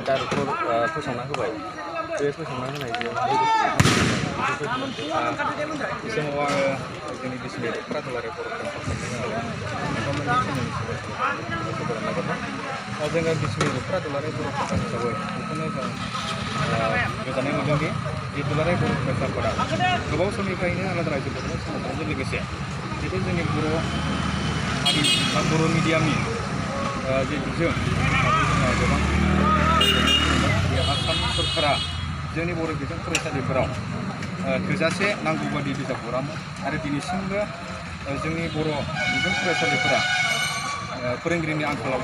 director फोसावना होबाय बे फोसावना होनायजों बे समाव आङो जोंनि बिसि मेडिकेल दुलाराय बर' जोङो बिसि मेडिकेल दुलाराय बर' हिसाबै बेखौनो जों गोजोननाय मोनदोंदि बे दुलाराय बर' फरायसाफोरा गोबाव समनिफ्रायनो आलादा रायजोफोरजों सोलोंथाइजों लोगोसे जितु जोंनि बर' हारि बा बर' मिडियामनि जे बिजों जोंहा गोबां आसाम सरकारा जोंनि बर' बिजों फरायसालिफोराव थोजासे नांगौ बादि बिजाब हरामोन आरो दिनैसिमबो जोंनि बर' बिजों फरायसालिफोरा फोरोंगिरिनि आंखालाव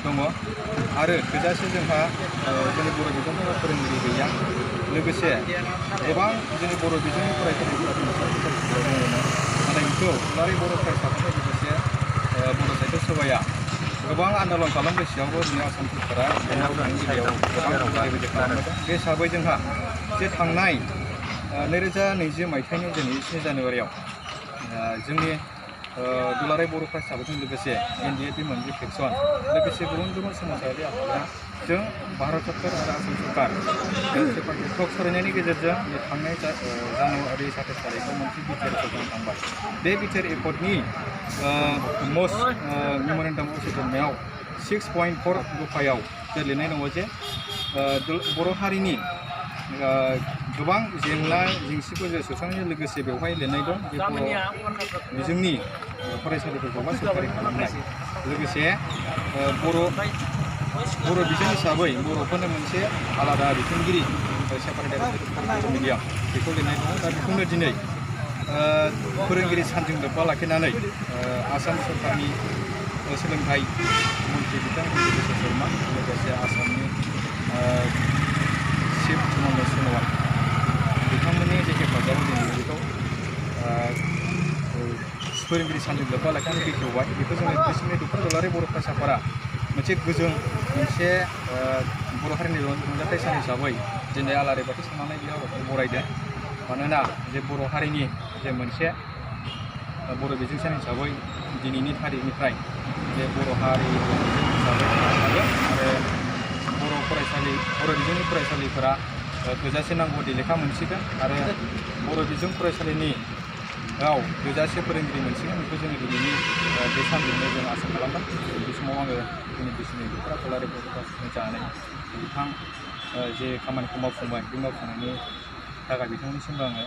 दङ आरो थोजासे जोंहा जोंनि बर' बिजोंनि फोरोंगिरि गैया लोगोसे गोबां जोंनि बर' बिजोंनि फरायसालिफोरा दङ नाथाय बेखौ दुलाराय बर' फरायसाफोरजों लोगोसे बर' साहित्य सभाया गोबां आन्दलन खालामगासियावबो जोंनि आसाम सरकारा गोबां बे हिसाबै जोंहा जे थांनाय 2020 मायथाइनि दिनै 7 जानुवारियाव जोंनि दुलाराय बर' फरायसाफोरजों लोगोसे NDA मोनसे सेक्सन लोगोसे गुबुन गुबुन समाजारि आफादजों भारत सरकार आरो आसाम सरकार टक सावरायनायनि गेजेरजों थांनाय जानुवारि 27 तारिखआव मोनसे बिटिआर एकर्ड थांबाय बे बिटिआर एकर्डनि मस्ट मेम'रेन्डाम अफ सेटलमेन्टआव 6.4 दफायाव लिरनाय दङ जे बर' हारिनि गोबां जेंना जेंसिफोरजों सुस्रांनायजों लोगोसे बेवहाय लिरनाय दं जे बर' बिजोंनि फरायसालिफोरखौ बा सरकारि खालामनाय लोगोसे बर' बिजों हिसाबै बर'फोरनो मोनसे आलादा बिथोनगिरि सेपारेट मिडियाम बेखौ लिरनाय दङ दा बेखौनो दिनै फोरोंगिरि सानजों लोब्बा लाखिनानै आसाम सरकारनि सोलोंथाइ मन्थ्रि बिथां बिश्व शर्मा लोगोसे आसामनि चिफ मनज सन'वाल बिथांमोननि जे हेफाजाबाव दिनै बेखौ फोरोंगिरि सानजों लोब्बा लाखिनानै बेखेवबाय बेखौ जोङो बिसि मेडिकेल दुलाराय बर' फरायसाफोरा मोनसे गोजों मोनसे बर' हारिनि रंजाथाइ सान हिसाबै दिनै आलारि बाथि सावनानै बे हाबाखौ बरायदों मानोना जे बर' हारिनि जे मोनसे बर' बिजों सान हिसाबै दिनैनि थारिखनिफ्राय जे बर' हारि हिसाबै आरो बर' बिजोंनि फरायसालिफोरा थोजासे नांगौ बायदि लेखा मोनसिगोन आरो बर' बिजों फरायसालिनि थोजासे फोरोंगिरि मोनसिगोन बेखौ जोङो दिनैनि बे सानजोंनो जों आसा खालामदों बे समाव आङो जोंनि बिसिनि दुलाराय बर' फरायसाफोरनि जानानै बिथां जे खामानिखौ मावफुंबाय बे मावफुंनायनि थाखाय बिथांमोननिसिमबो आङो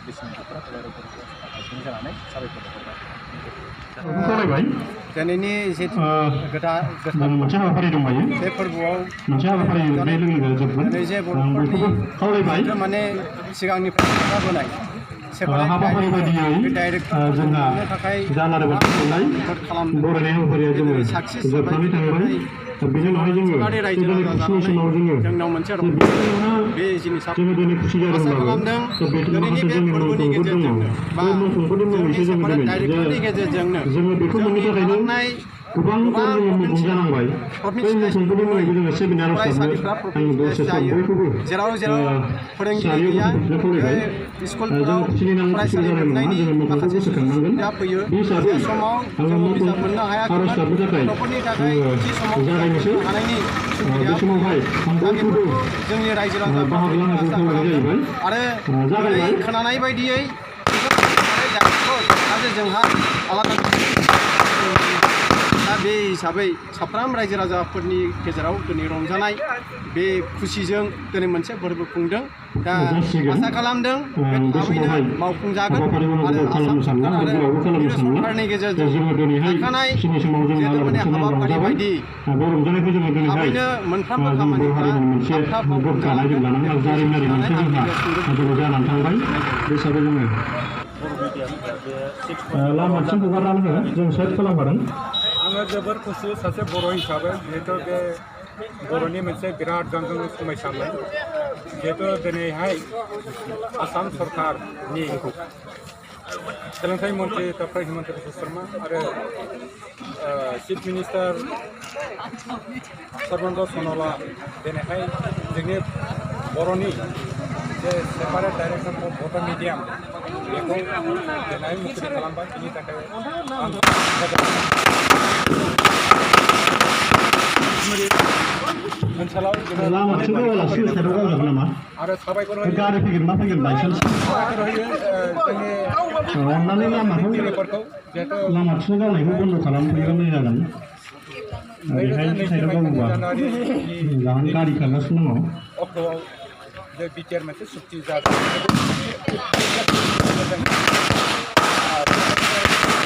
बिसिनि दुलाराय बर' फरायसाफोरनि जानानै साबायखर बावहरबाय दिनैनि जे गोदान मोनसे हाबाफारि दंबायो बे फोरबोआव मोनसे हाबाफारि दिनै जे बर'फोरनि माने सिगांनिफ्राय जाबोनाय हाबाफारि बायदियै जोंहा जालारि बाथि सावनाय बरायनाय हाबाफारिया जोङो जोबनानै थांबाय बेनि उनावहाय जोङो दिनै खुसिनि समाव जोंनाव मोनसे बे जिनिसा जोङो दिनै खुसि जादोंब्लाबो बेनि माखासे जोंनि मुंख्लंफोर दङ बे मुंख्लंफोरनि मुङैसो जोङो दिनै जोङो बेखौ मोननो थाखायनो गोबांथार जोङो मुंख्लं जानांबाय बै मुंख्लंफोरनि मुङैबो जोङो सेमिनार हिसाबै आं दसे सम बयखौबो सारियाव गथ'फोरनो खावलायबाय जों खुसिनि नाम खुसि जानाय नङा जोङो मुंख्लंखौ गोसोखांनांगोन बे हिसाबै आङो मुंख्लं आर'ज गाबनो थाखाय आङो जागायनोसै बे समावहाय बयखौबो बाहागो लानायखौ खावलायनाय जाहैबाय जागायबाय खोनानाय बायदियै जोंहा आलादा दा बे हिसाबै साफ्रोम रायजो राजाफोरनि गेजेराव दिनै रंजानाय बे खुसिजों दिनै मोनसे फोरबो खुंदों दा आसा खालामदों बे थाबैनो मावफुंजागोन आरो आसाम सरकार आरो केन्द्र सरकारनि गेजेरजों लाखानाय माने हाबाफारि बायदि थाबैनो मोनफ्रोमबो खामानिफ्रा थाब मावफुंजालांगोन लामाथिं हगारनानै जों साइड खालामखादों आङो जोबोर खुसि सासे बर' हिसाबै जिहेतु बे बर'नि मोनसे बिराद गांगां समायसामोन जिहेतु दिनैहाय आसाम सरकारनि सोलोंथाइ मन्थ्रि डक्टर हिमन्त बिश्व शर्मा आरो चिफ मिनिस्टार सर्बानन्द सन'वाला दिनैहाय जोंनि बर'नि जे separate director of Bodo' medium बेखौ दिनै मुखुब खालामबाय बेनि थाखाय आं ओनसोलाव लामाथिं गावालासिनो साइडआव गावजागोन नामा आरो साबायखर होयो गारि फैगोन मा फैगोन बायसान्स साबायखर होयो जोंनि अन्नानै लामाखौ गिरिफोरखौ जिहेतु लामाथिं गावनायखौ बन्द' खालामफैयोबा मोजां जागोन ओरैहाय साइडआव गावोबा मोजां गारि खारगासिनो दङ अक्ट'आव जे बिटिआर मोनसे सुक्ति जादों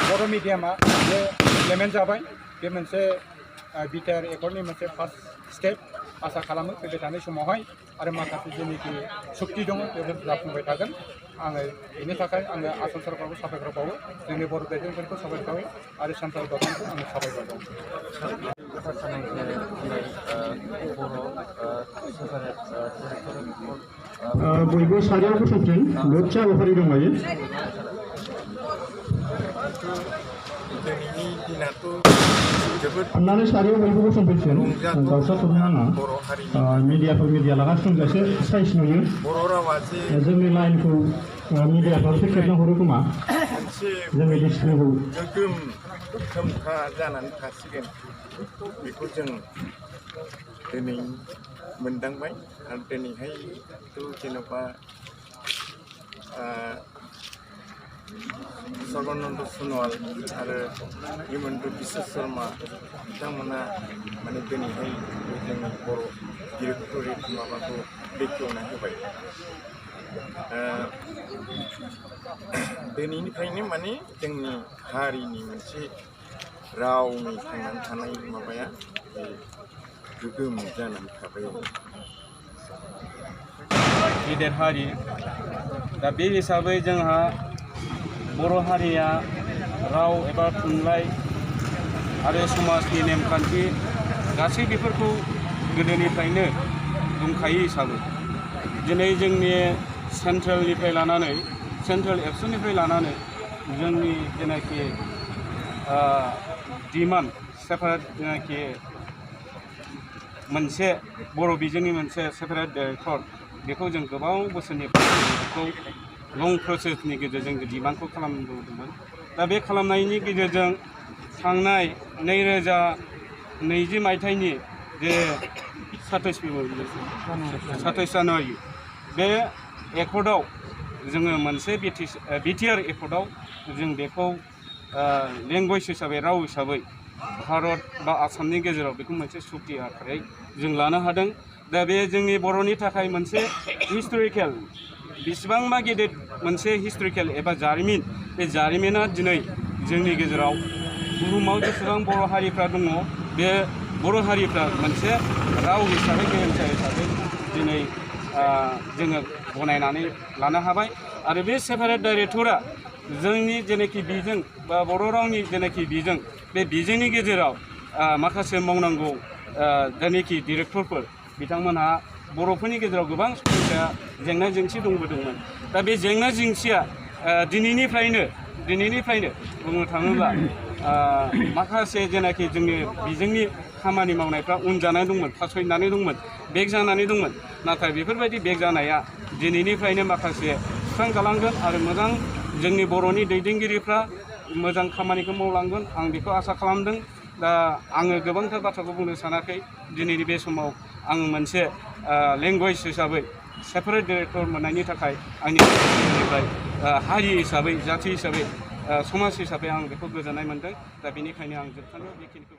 बर' मिडियामा जे इमप्लिमेन्ट जाबाय बे मोनसे बिटिआर एकर्डनि मोनसे फार्स्ट स्टेप आसा खालामो फैबाय थानाय समावहाय आरो माखासे जेनोखि सुक्ति दङ बेफोर जाफुंबाय थागोन आङो बेनि थाखाय आङो आसाम सरकारखौ साबायखर बावो जोंनि बर' दैदेनगिरिफोरखौ साबायखर बावो आरो सेन्ट्रेल गभर्नमेन्टखौ आङो साबायखर बावो बयबो सारियाव गसंथों मोनसे हाबाफारि दंबायो दिनैनि दिनाथ' जोबोद अन्नानै सारियाव बयबो गसंफैसिगोन दावसा थ'नो नाङा मिडिया लागासिनो दं एसे साइज नुयो बर' रावा जे जोंनि लाइनखौ मिडियाफ्रावसो खेबना हरो खोमा मोनसे जोंनि डिसप्लेखौ गोगोम खोमखा जानानै थासिगोन बेखौ जों दिनै मोनदांबाय आरो दिनैहायथ' जेन'बा सर्बानन्द सन'वाल आरो हिमन्त बिश्व शर्मा बिथांमोना माने दिनैहाय जोंनि बर' डिरेक्टरेट माबाखौ बेखेवना होबाय दिनैनिफ्रायनो माने जोंनि हारिनि मोनसे रावनि थांनानै थानाय माबाया गोगोम जानानै थाबाय गेदेर हारि दा बे हिसाबै जोंहा बर' हारिया राव एबा थुनलाइ आरो समाजनि नेमखान्थि गासै बेफोरखौ गोदोनिफ्रायनो दंखायो हिसाबै दिनै जोंनि सेन्ट्रेलनिफ्राय लानानै सेन्ट्रेल एबसुनिफ्राय लानानै जोंनि जेनाखि डिमान्ड सेपारेट जेनाखि मोनसे बर' बिजोंनि मोनसे सेपारेट डाइरेक्टर बेखौ जों गोबाव बोसोरनिफ्राय बेखौ लं प्रसेसनि गेजेरजों डिमान्डखौ खालामबोदोंमोन दा बे खालामनायनि गेजेरजों थांनाय 2020 मायथाइनि जे 27 जानुवारि बे एकर्डआव जोङो मोनसे बिटिआर एकर्डआव जों बेखौ लेंगुवेज हिसाबै राव हिसाबै भारत बा आसामनि गेजेराव बेखौ मोनसे सुक्ति आखारै जों लानो हादों दा बे जोंनि बर'नि थाखाय मोनसे हिस्ट'रिकेल बेसेबांबा गेदेर मोनसे हिस्ट'रिकेल एबा जारिमिन बे जारिमिना दिनै जोंनि गेजेराव बुहुमाव जेसेबां बर' हारिफ्रा दङ बे बर' हारिफ्रा मोनसे राव हिसाबै गेरेमसा हिसाबै दिनै जोङो गनायनानै लानो हाबाय आरो बे सेपारेट डाइरेक्टरा जोंनि जेनाखि बिजों बा बर' रावनि जेनाखि बिजों बे बिजोंनि गेजेराव माखासे मावनांगौ जेनाखि डिरेक्टरफोर बिथांमोनहा बर'फोरनि गेजेराव गोबां समस्या जेंना जेंसि दंबोदोंमोन दा बे जेंना जेंसिया दिनैनिफ्रायनो बुंनो थाङोब्ला माखासे जेनाखि जोंनि बिजोंनि खामानि मावनायफ्रा उन जानानै दंमोन फासयनानै दंमोन बेक जानानै दंमोन नाथाय बेफोरबायदि बेक जानाया दिनैनिफ्रायनो माखासे सुस्रांजालांगोन आरो मोजां जोंनि बर'नि दैदेनगिरिफ्रा मोजां खामानिखौ मावलांगोन आं बेखौ आसा खालामदों दा आङो गोबांथार बाथ्राखौ बुंनो सानाखै दिनैनि बे समाव आं मोनसे लेंगुवेज हिसाबै सेपारेट डाइरेक्टर मोननायनि थाखाय आंनि गोसोनिफ्राय हारि हिसाबै जाथि हिसाबै समाज हिसाबै आं बेखौ गोजोननाय मोनदों दा बेनिखायनो आं जोबथारनायाव बेखिनिखौ